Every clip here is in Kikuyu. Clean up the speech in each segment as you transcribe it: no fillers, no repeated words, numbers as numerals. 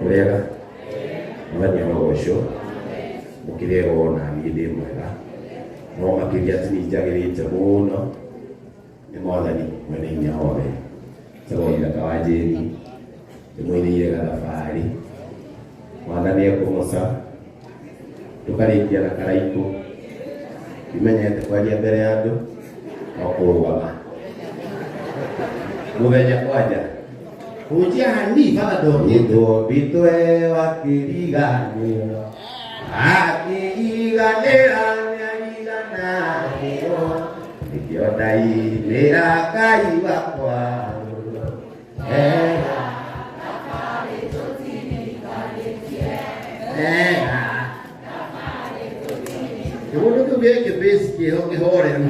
Mũrĩega? Mwathani arogocwo. Mũkĩrĩega o na niĩ ndĩ mwega. No makĩria atĩ nĩ njagĩrĩte mũno nĩ Mwathani mwene hinya wothe. Njĩtagwo Ithaka wa Jane, ndĩmũinĩire gathabarĩ. Mwathani ekũmoca, tũkarĩkia na karaikũ. Ndimenyete kwaria mbere ya andũ, no kũrũgama. Mũthenya kwanja. Hunjia hani baba ndokĩte. Ũtũmbĩtwe wa kĩriganĩro, akĩriganĩra nĩariganagĩrwo, nĩkĩo ndainĩra Ngai wakwa. Ega, ega. Kĩũndũ kĩu gĩkĩ base kĩho kĩhoreru.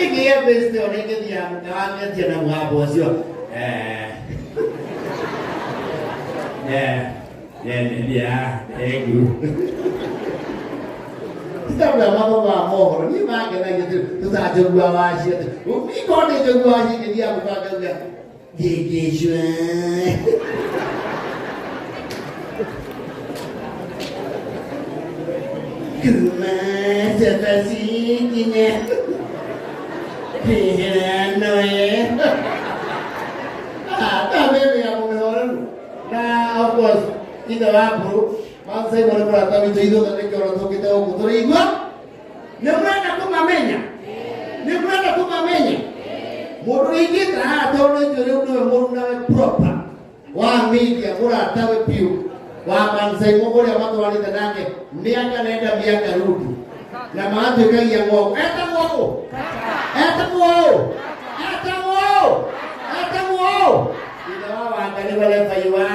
Ĩngĩgĩa base ĩyo nĩngĩthiaga mũkawa ngetia na mũgambo ũcio. Eh. Eh. Yeah, thank you. Titabu ya mathomaga mohoro niĩ mangenagia tũtanjũgua wacio ikorwo nĩ njũgua wacio ingĩthiaga mũkawa ngauga ngĩngĩcwe. Kuma cabaci nginya kĩhano. Ah, ta mĩmĩ ya mũmĩhoreru na of course ithe wa mbũrũ Mansaimo nĩ mũrata witũ ithuothe nĩkĩo ona tũkĩte gũkũ tũrĩigua. Nĩ mũrenda kũmamenya, nĩ mũrenda kũmamenya mũndũ ũrĩa ingĩta haha tondũ nĩ njũĩ rĩu nĩwe mũrunawe proper wa media, mũratawe biũ wa Mansaimo ũrĩa matwaranĩte nake mĩaka nenda mĩaka rundu na magatuĩkagia ng'ongo. Etagwo ũ? Etagwo ũ? Etagwo ũ? Etagwo ũ? Ithe wa Wanga nĩwe rebai wa.